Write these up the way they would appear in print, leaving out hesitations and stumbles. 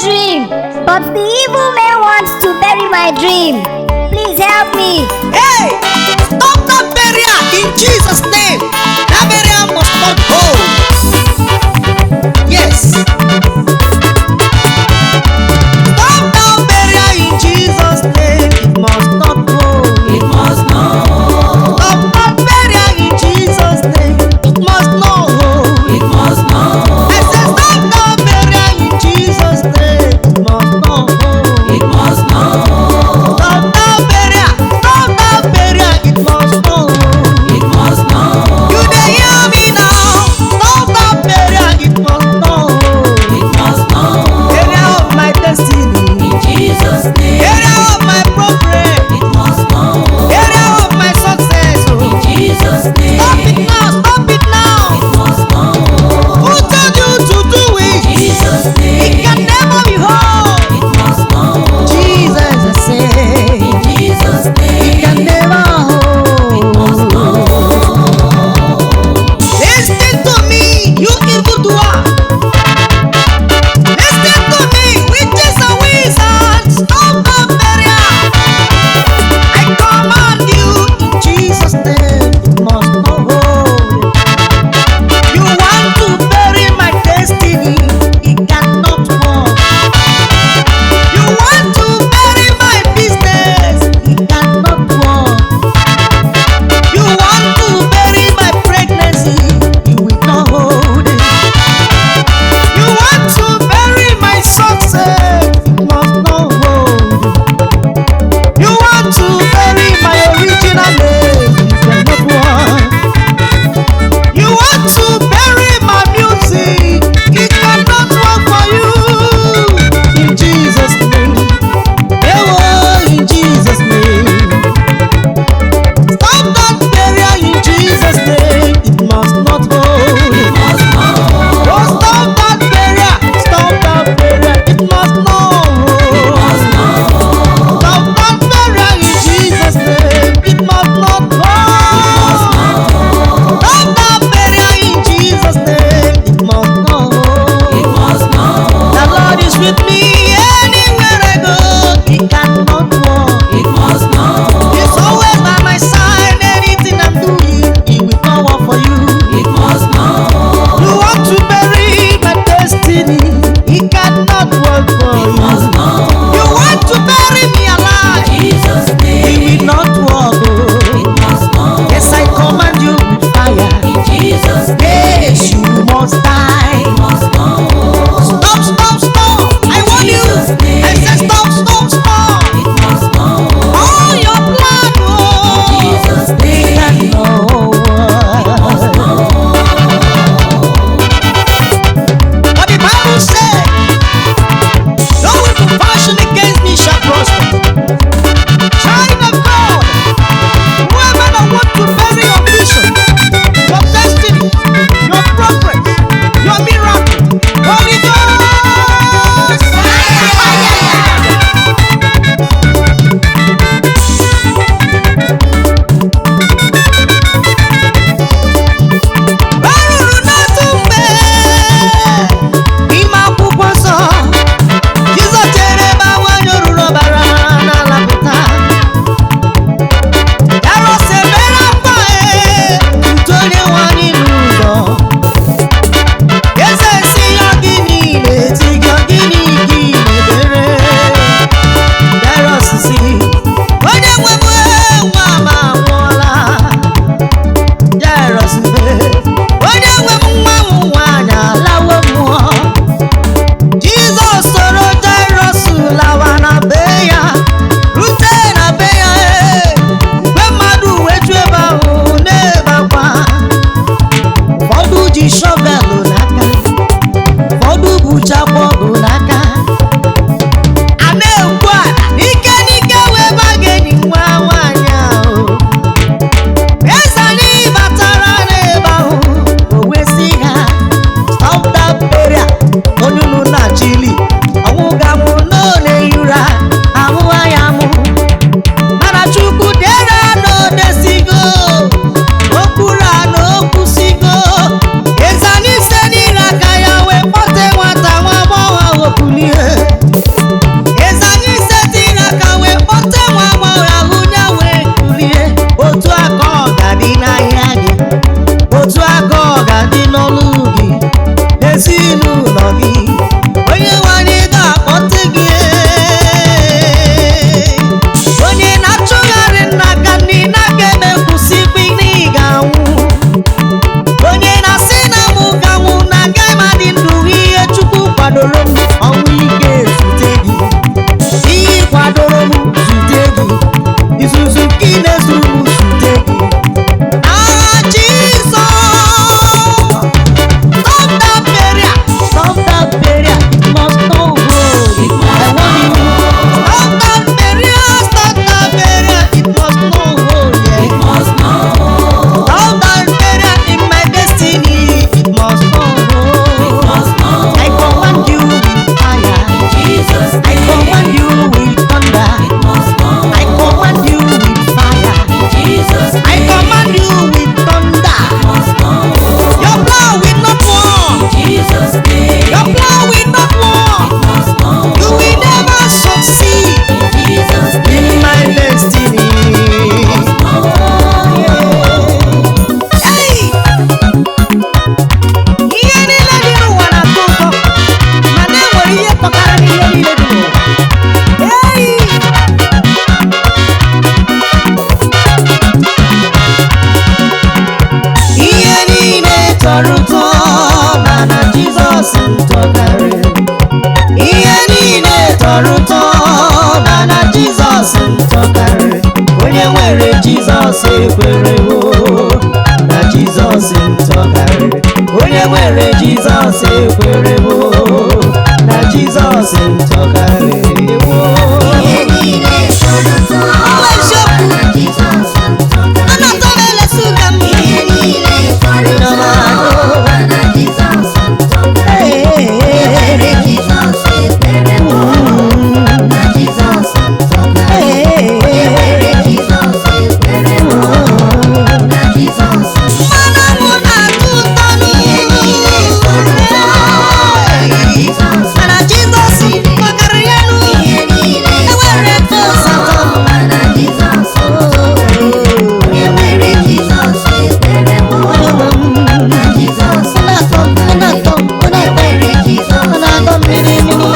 Dream, but the evil man wants to bury my dream. Please help me. Hey! Stop that burial in Jesus' name. That burial must not hold. Yes. Stop that burial in Jesus' name. It must not hold. It must not hold. Stop that burial in Jesus' name. It must not hold. It must not hold. I said stop that burial in Jesus' name. It must not hold. It must not hold. Stop that burial. Stop that burial. It must not hold. It must not hold. You dey hear me now? Stop that burial, it must not hold. It must not hold. Area of my destiny, In Jesus' name. Area of my progress, It must not hold. Area of my success. In Oh. Jesus' Stop it name. now, stop it now. It must not hold. Who told you to do it? Jesus' It can name. never be hold. It must not hold. Jesus, I say, In Jesus' it name. can never It must hold. not hold. Listen to me, you evildoer. Listen to me, witches and wizards. Stop that burial. I command you in Jesus' name, it must not hold. You want to bury my destiny, it cannot work. You want to bury my business, it cannot work. You want to bury my pregnancy, you will not hold it. You want to bury my success, it must not hold. You want to bury my original name, it cannot work. You want to bury my music, it cannot work for you. In Jesus' name, ewo, in Jesus' name. Stop that burial in Jesus' name, it must not hold. It must not hold. Oh, stop that burial, stop that burial, it must not It hold. must not hold. Stop that burial in Jesus' name, it must not It must hold. not hold. Stop that burial in Jesus' name, it must not It hold. must not hold. The Lord is with me anywhere I go, it cannot work. It must not hold. He's always by my side, anything I'm doing, it will not work for you. It must not hold. You want to bury my destiny, it cannot work for It you. must not hold. You want to bury me alive, Jesus' it name. will not work. Oh. It must not Yes, I command you with fire. In Jesus' name. Yes, you must die. It must not hold. Stop, stop, stop. I warn you. I said stop, stop, stop. It must not hold. All your plan, oh, Jesus' they name. cannot It must work. not hold. But the Bible said, no weapon fashioned against me shall prosper. Child of God, whoever that want to bury your vision, your destiny, your progress, your miracle, Holy Ghost, fire! O ruru n'otu mgbe n'ime akwụkwọ nsọ, Jizọs chere ebe nwanyị oruru ọbara n'ala pụta. Jairọs ebere akwa ee, tutu onye nwanyị n'ụzọ. Eze si ya gịnị na-eti gị, ọ gịnị ka ị na-ebere? Jairọs si, onye nwe m ee, nwa m anwụọla. Jairọs bee, onye nwe m nwa m nwaanyị alawo mmụọ. Jizọs soro Jairọs lawa na be ya, rute na be ya ee, mgbe mmadụ wee ju ebe ahụ na-ebe akwa. Ụfọdụ ji shọvelụ n'aka, ụfọdụ buchakwa ọgụ n'aka. A na-ekwu ala n'ike n'ike wee baga enyi nwa nwaanyị ahụ. Eze anyị batara n'ebe ahụ, o wee sị ha, stop that burial, onye unu na-achịli, ọnwụ ga-anwụ n'ole ụra, amụ ya amụ. Mana Chukwu dere na o desigo, o kwuru na o kwusigo. Eze anyị site n'ire aka ya wee kpọte nwata nwa agbọghọ ahụ. n'ụlọ gị, onye nwe anyị ga-akpọte gị. Onye na-achụgharị n'aka ndị na-aga eme kwụsịkwa na ị ga-anwụ. Onye na-asị na mụ ga-anwụ na agaghị m adị ndụ, ihe Chukwu kwadoro m, ọnwụ ike ezute gị. Ihe ị kwadoro m zute gị. Izuzu nke ị na-ezuru m zute gị. Aha Jizọs. Stop that barrier. Stop that barrier. It must not hold. I want you. Stop that barrier. Stop that barrier. It must not hold. Yeah. It must not hold. Stop that barrier in my destiny. It must not It hold. must not I command you with fire. Jesus I command you with thunder. It must not I command you with fire. Jesus I command you with thunder. must not hold. Your plow will not work. Jesus name. Your plow will not work. Must not You will never succeed Jesus in my destiny. Hey! Ihe niile dị n'ụwa na-atọ ụtọ, mana e nwere ihe tọkarịrị ihe niile dị n'ụwa. Hey! Ihe niile tọrọ ụtọ, mana Jizọs tọkarịrị. Ihe niile tọrọ ụtọ, mana Jizọs tọkarịrị. Onye nwere Jizọs ekwerewo na Jizọs tọkarịrị. Onye nwere Jizọs ekwerewo na Jizọs tọkarịrị. Ihe niile tọrọ ụtọ, mana Jizọs Ọ na-atọ m elesi ụka m. Ihe niile tọrọ ụtọ, mana Jizọs tọkarịrị. Onye nwere Jizọs ekwerewo na Jizọs tọkarịrị. Onye nwere Jizọs ekwerewo na Jizọs. Mmanụ aṅụ na-atọ ụtọ. Ihe niile tọrọ ụtọ, mana Jizọs. Mana Jizọs tọkarịrị ya nụ. Ihe niile Enwere tọrọ ụtọ, mana Jizọs tọkarịrị. Onye nwere Jizọs ekwerewo na Jizọs tọkarịrị. Onye nwere Jizọs ekwerewo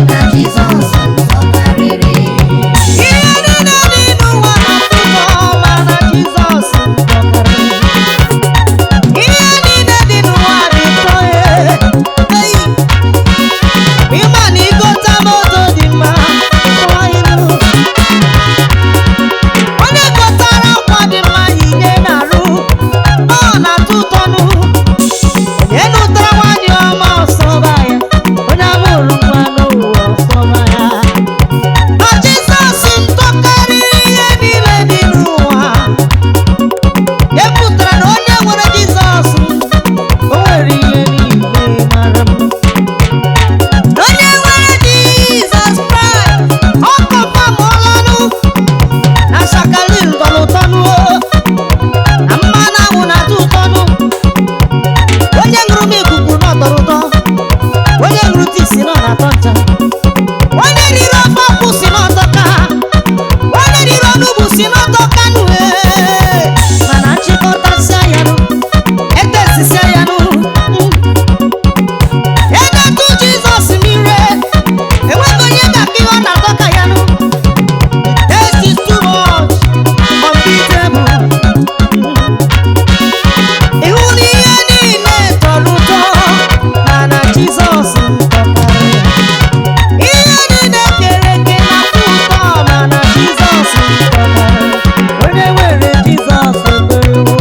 na Jizọs tọkarịrị. Ihe niile dị n'ụwa na-atọ ụtọ, mana Jizọs tọkarịrị. Ihe niile dị n'ụwa dị ụtọ, ee. Ei! Ịma na ịgota moto dị mma, tụọ ilu. Onye gotara akwa dị mma yinye n'arụ, ọ na-atọ ụtọ nụ. Onye nụtara nwaanyị ọma ọsọba ya, onye amụrụ nwa n'ụwa ọsọba ya. Ma Jizọs ntọkarịrị ihe niile dị n'ụwa. E pụtara na onye nwere Jizọs, o nwere ihe niile mara mma. Onye nwere Jizọs Kraịst, ọ kọfamụọlanụ na shakalin tọrọ ụtọnụ o, na mmanụ anwụ na-atọ ụtọnụ. Onye ṅụrụ m ikuku na ọ tọrọ ụtọ, onye ṅụrụ tii si na ọ na-atọ ncha. Onye riri ofe ọkwụ si n'ọtọ ka, onye riri onugbu si n'ọtọ kanụ ee. Mana nchịkọtasịa ya nụ, etesịsịa ya nụ, edetụ Jizọs n'ire, enweghị onye ga-aka ihe ọ na-atọ ka ya nụ. Taste is too much, unbeatable. Ịhụ na ihe niile tọrọ ụtọ, mana Jizọs tọkarịrị. Ihe niile kere eke na-atọ ụtọ, mana Jizọs tọkarịrị. Onye nwere Jizọs ekwerewo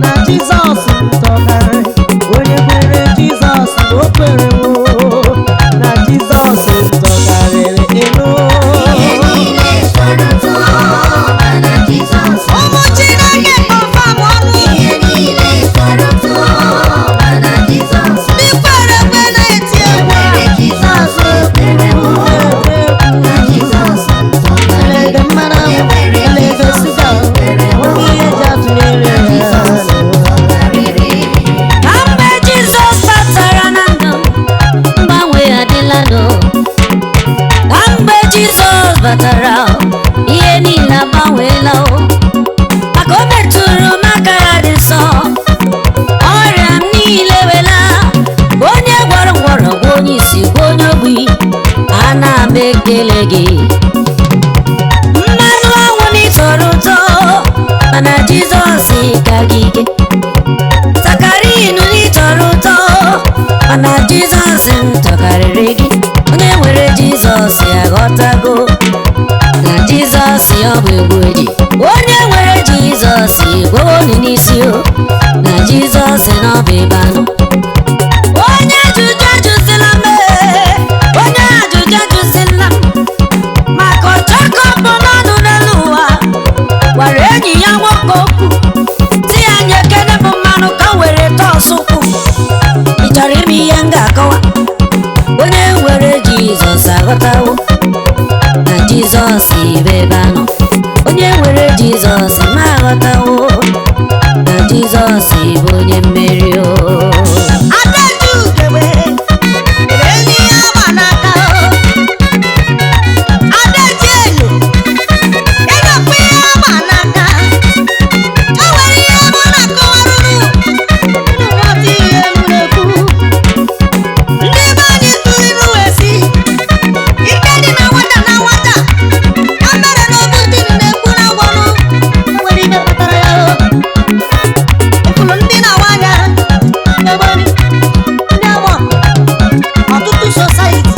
na Jizọs tọkarịrị. Onye kwere Jizọs o kwerewo na Jizọs tọkarịrị. Ịnụ. Ihe niile tọrọ ụtọ, mana Jizọs. Ụmụ Chineke confirm ọnụ. Ihe niile tọrọ ụtọ, mana Jizọs. Ndị kwere ekwe na-eti egwu. Nwere Jizọs ekwerewo na Jizọs tọkarịrị. Onye nwere Jizọs ekwerewo na Jizọs tọkarịrị. Ka mgbe Jizọs batara na ndụ m, mgbanwe adịla nụ. kele gị. Mmanụ anwụ n'ịtọrọ ụtọ, mana Jizọs ka gị ike. Sakarinu n'ịtọrọ ụtọ, mana Jizọs m tọkarịrị gị. Onye nwere Jizọs aghọtago na Jizọs ọ bụ egwu eji. Onye nwere Jizọs gwowonu n'isi o, na Jizọs na ọ bụ ebe anọ. Onye ajụjụ ajụzila m ee, onye ajụjụ ajụzila m, maka ọchọkọ bụ n'ọnụ n'elu ụwa gwara enyi ya nwoke okwu, si ya nye kene bụ mmanụ ka o were tọọ sụkwụ. Ị chọrọ ime ihe m ga-akọwa? Onye nwere Jizọs aghọtawo na Jizọs bụ ebe anọ. Onye nwere Jizọs ma aghọtawo na Jizọs bụ onye mmeri o. Adaji ugegbe elu ihe agba n'aka o. Adaji enyo edokwa ihe agba n'aka. O nwere ihe mụ na-akọwara unu, unu ghọta ihe m na-ekwu. Ndị be anyị tụrụ ilu wee sị, ike dị na nwata na nwata, ya mere na obu dị m na-ekwu na agwọnụ. O nwere ihe kpatara ya o. Ịfụrụ ndị na-awa anya ebe ndị amọ ọtụtụ society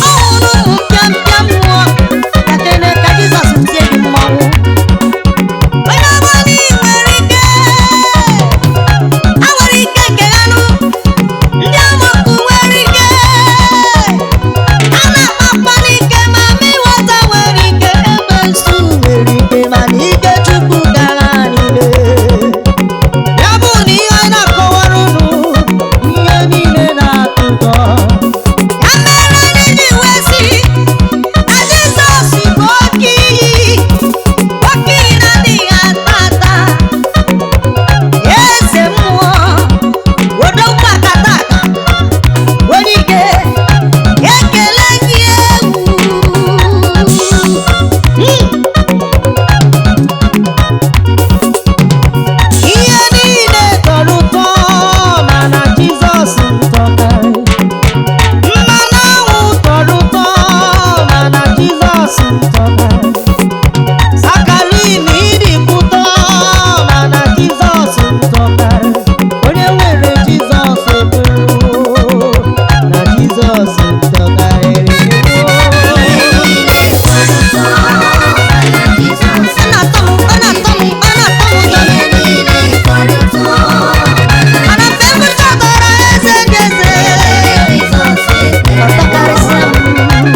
ọhụrụ ụmụ mpịampịa mmụọ ka kene ka Jizọs tie gị mmọnwụ. Onye ọbụla ị nwere ike, ha nwere ike nke ha nụ. Ndị amọkụ nwere ike, ha na-akpa n'ike, ma mịwata nwere ike, ebe nsu nwere ike, mana ike Chukwu gara niile. Ya bụ na ihe anyị na-akọwara unu, ihe niile na-atọ ụtọ. Ya mere anyị ji wee sị na Jizọs bụ oke iyi, oke iyi na-adịghị ata ata, eze mmụọ, odogwu akata aka, onye ike, ekele gị egwu. Ihe niile tọrọ ụtọ, mana Jizọs tọkarị. Mmanụ anwụ tọrọ ụtọ, mana Jizọs tọkarị. Sakarin ịdịkwa ụtọ, mana Jizọs tọkarị. Onye nwere Jizọs ekwere na Jizọs tọkarịrị. Ọ na-atọ m, ọ na-atọ m, ọ na-atọ m ụtọ. Mana mgbe m chọtara eze ndị eze, ọ tọkarịsịa m.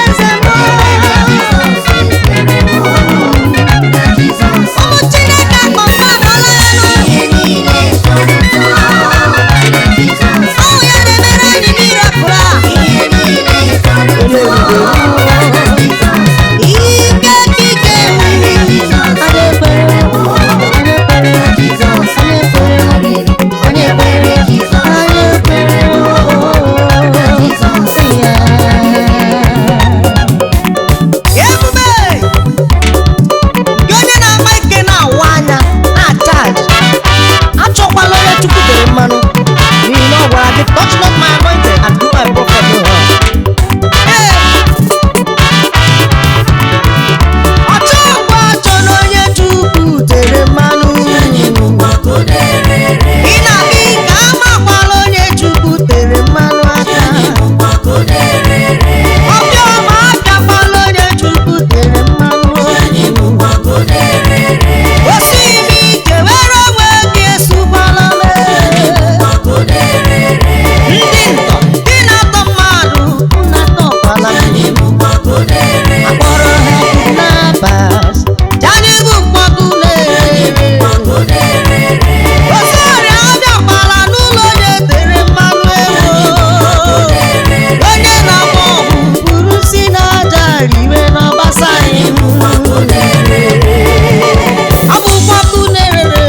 Eze m, ụmụ Chineke akpọmpa amala ya nụ. Ọnwụ ya na-emere anyị miracle a. Ike kike anyị ekwere, anyị ekwere, anyị ekwere, anyị ekwere, anyị ekwere, Ebube! Gị onye na-ama ike na-awa anya na-achaji, achọkwala onye Chukwu tere mmanụ, n'ihi na ọ gwara gị, touch not my anointed and do my prophet no harm. Ee! Ọchọ ngwa achọ na onye Chukwu tere mmanụ. Ị na-abịa ike amakwala onye Chukwu tere mmanụ aka. Ọbịa ọma abịakwala onye Chukwu tere mmanụ. Osi imi ike were onwe gị esukwala m. Ndị ntọ, ndị na-atọ mmadụ, na-atọkwala m. Akpọrọ ha kidnappers. Janye bụ mkpọkụ na-ere. Osi ọrịa abịakwala n'ụlọ onye tere mmanụ ewu. Onye na-agba ọgwụ buru si n'aja riwe n'ọgbasa anyị. Ọ bụkwa ọkụ na-erere,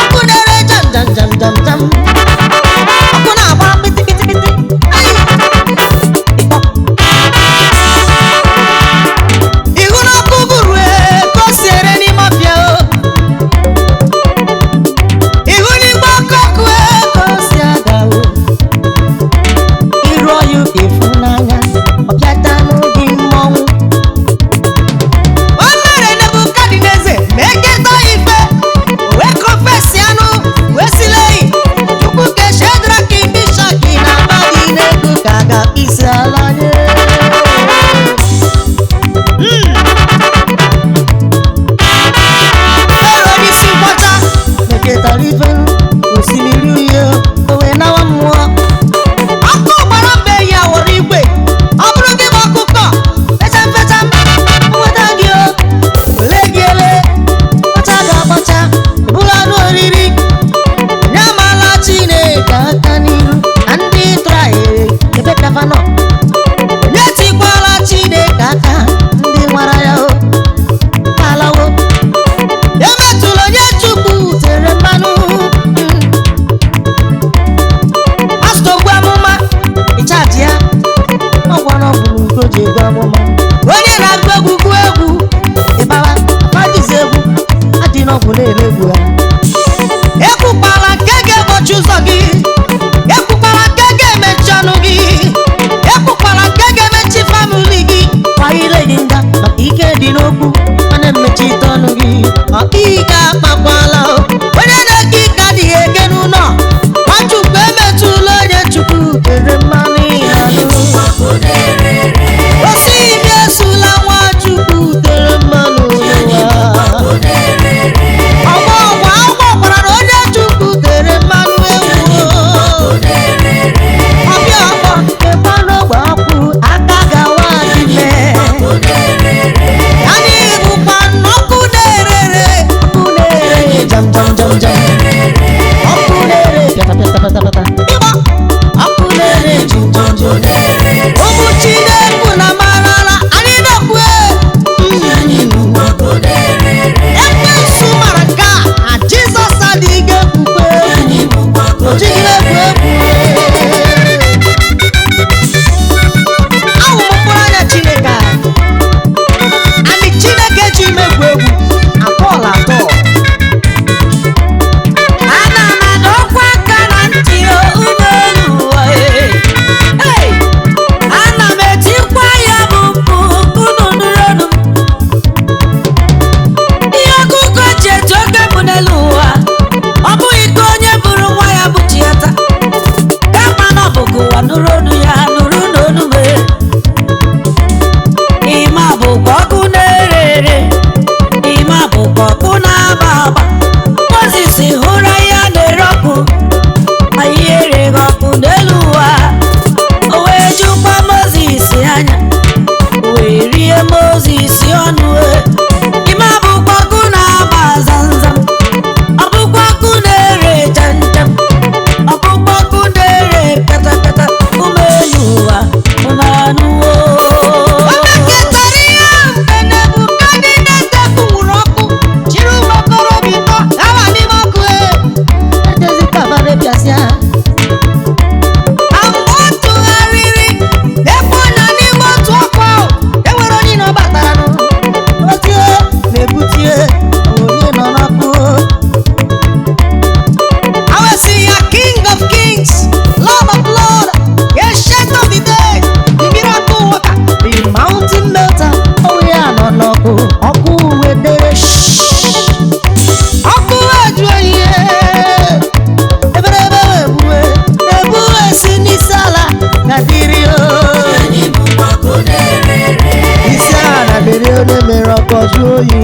ọkụ na-ere jam jam jam jam jam. Ọkụ na-agba pịtị ji ebu amụma. Onye na-agụ egwu gụọ egwu ịbawa afajizi egwu adị n'ọgwụ na-ere egwu ha. Ekwukwala nke ga-egbochi ụzọ gị, ekwukwala nke ga-emechi ọnụ gị, ekwukwala nke ga-emechi famili gị. Kwa ire gị nga maka ike dị n'okwu mana mmechite ọnụ gị. Ọkaike akpakwala o. Onye na-eke ike adịghị eke n'ụlọ. Nwachukwu emetụla onye Chukwu tere mmanụ ihe anụ. Osi imi esula Nwachukwu tere mmanụ n'ụwa. Ọgwụ ọgwụ agwọ gwara na onye Chukwu tere mmanụ ewu. Ọbịa ọkpọ mmanụ ogbe ọkwụ aka gawa gị mee. Anyị bụkwa ọkụ na-erere, ọkụ na-ere jam jam jam jam. Ọkụ na-ere pịata pịata pịata pịata. Ịgba ọkụ na-ere jim jim jim. Ụmụ Chineke na marala anyị na-ekwu Ekwensu mara nke a na Jizọs adịghị ekwukwe egwu. O jighị egwu egwu. Ahụ m mkpụrụ anya Chineke a. Anyị Chineke ji ime egwu egwu atọl atọl. Ana m adọkwa aka na ntị ume n'ụwa ee. Hey! Ana m etikwa ya bụ mkpu unu nụrụ ọnụ m. Ihe ọkụkọ ji eji oke bụ n'elu ụwa, ọ bụghị ka onye bụrụ nwa ya bụ chi ya taa. Kama na ọ bụ ka ụwa nụrụ ọnụ ya nụrụ n'ọnụ m ee. Ime bụkwa ọkụ na-ere ere, ime bụkwa ọkụ na-agba agba. Moses hụrụ ahịa na-ere ọkụ, ma ihe ereghị ọkụ n'elu ụwa. O wee jụkwa Moses anya, o wee rie Moses ọnụ. E. Ime bụkwa ọkụ na-agba zamzam, ọ bụkwa ọkụ na-ere chamcham, ọ bụkwa ọkụ na-ere katakata. Ume elu ụwa, unu anụwo. O mekọtara ihe mgbe Nebukadneza nwụrụ ọkụ chịrị ụmụ okorobịa ịtọ gawa n'ime ọkụ e. Ejezi kabare bịasịa. Na mgbe ọ tụgharịrị ebe ọ nọ n'ime otu ọkụ ahụ, e nwere onye na ọ batara nụ. Otie na-ebutie onye nọ n'ọkụ. I will see ya King of Kings, Lord of Lords, Ancient of the Days, the miracle worker, the mountain melter. Oh yeah, no no go. Ọkụ wedere shh. Ọkụ eju ihe. Eberebe ebuwe, ebuwe si n'isi ala na dịrị o. Isi ala dịrị onye mere ọkọ jụọ oyi.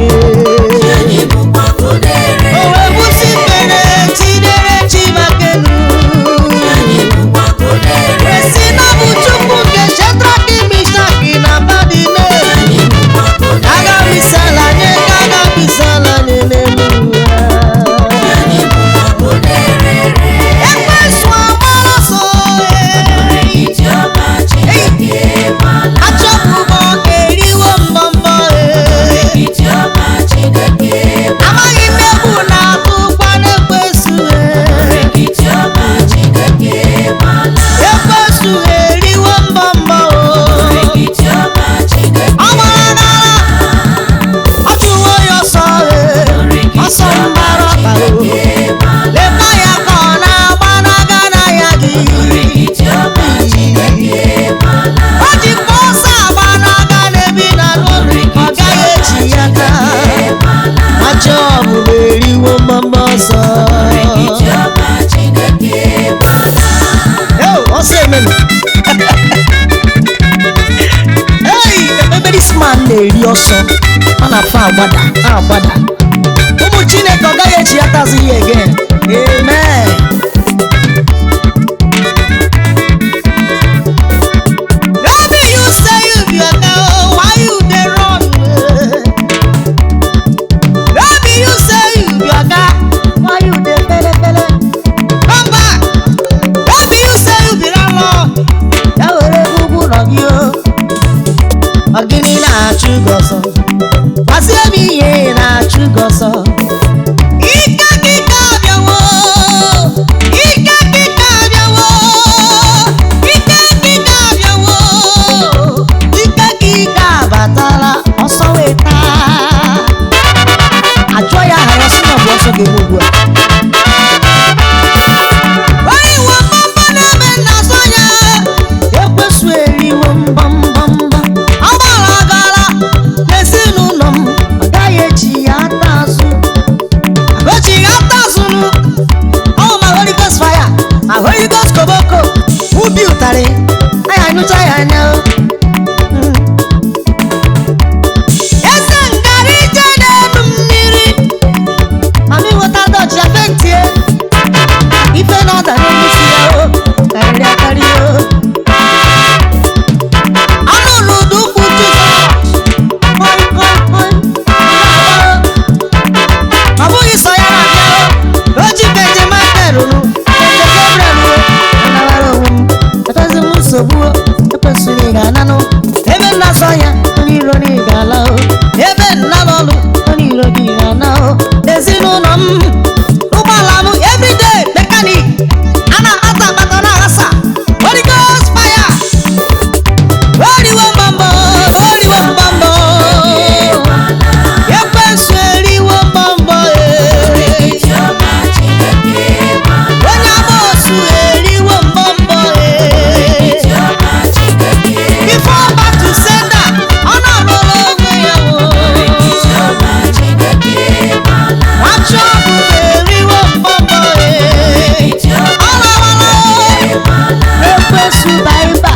O wee kwụsị ikpere tinyere Chimakelu. Esi na bụ Chukwu nke Shedrak, Mishak na Abednego. Aga m isi ala nye, aga m isi ala nye n'elu ụwa. Ekwensu agbara ọsọ, ee. Achọpụgo eriwo mbọmbọ, ee. Amaghị m egwu na-atụkwa n'ekwensu, ee. Ekwensu eriwo mbọmbọ, oo. Ọ gbara n'ala, ọ chụwo ya ọsọ, ee. Ọsọ mgbara ọkpa, oo. Lekwa ya ka ọ na-agba n'aga n'ahịa gị. O jikwa ọsọ agba n'aga n'ebi na n'ụlọ, ọ gaghị echi ya taa. Ajọ omume eriwo mbọmbọ ọsọ. Yo, ọsọ emenu. Hey, ebe this man na-eri ọsọ, ọ na-afa agbada, agbada. Ụmụ Chineke ọ gaghị echi ya tazi ya again. Amen. Maybe you say you be oga o, why you dey run? Maybe you say you be oga, why you dey pele pele? Come back. Maybe you say you be landlord, ya were ugwu ụlọ gị o. Ọ gịnị na-achụ gị ọsọ? Gbasie m ihe na-achụ gị ọsọ. Ike kike abịawo, ike kike abịawo, ike kike abịawo, ike Okpoko ubi ụtarị anyị anụcha ya anya o. Eze ngara ije na-ebu mmiri mama ịghọta dọji ya fentie ife na-ada n'isi ya o karịrị akarị o. Anụrụ ụda ụkwụ Jizọs koi koi koi ọ bụghị sọ ya na-abịa o o ji beje Michael nụ beje Gabriel o anawara onwe m achọghịzi m nsogbu o ekwesịrị ị ga-ananụ ebe nna zọ ya onye iro na ị ga-ala o ebe nna n'ọlụ onye iro gị ga-ana o ezinụlọ m ụgbọala m everyday mekanik a na-ata akpata na-aghasa Holy Ghost fire oriwo mbọmbọ oriwo mbọmbọ ekwensu eriwo mbọmbọ ee onye amoosu eriwo mbọmbọ ee before back to sender ọ na-alụrụ onwe ya o nwachọbụ eriwo mbọmbọ ee ọ lawala ekwensu baiba.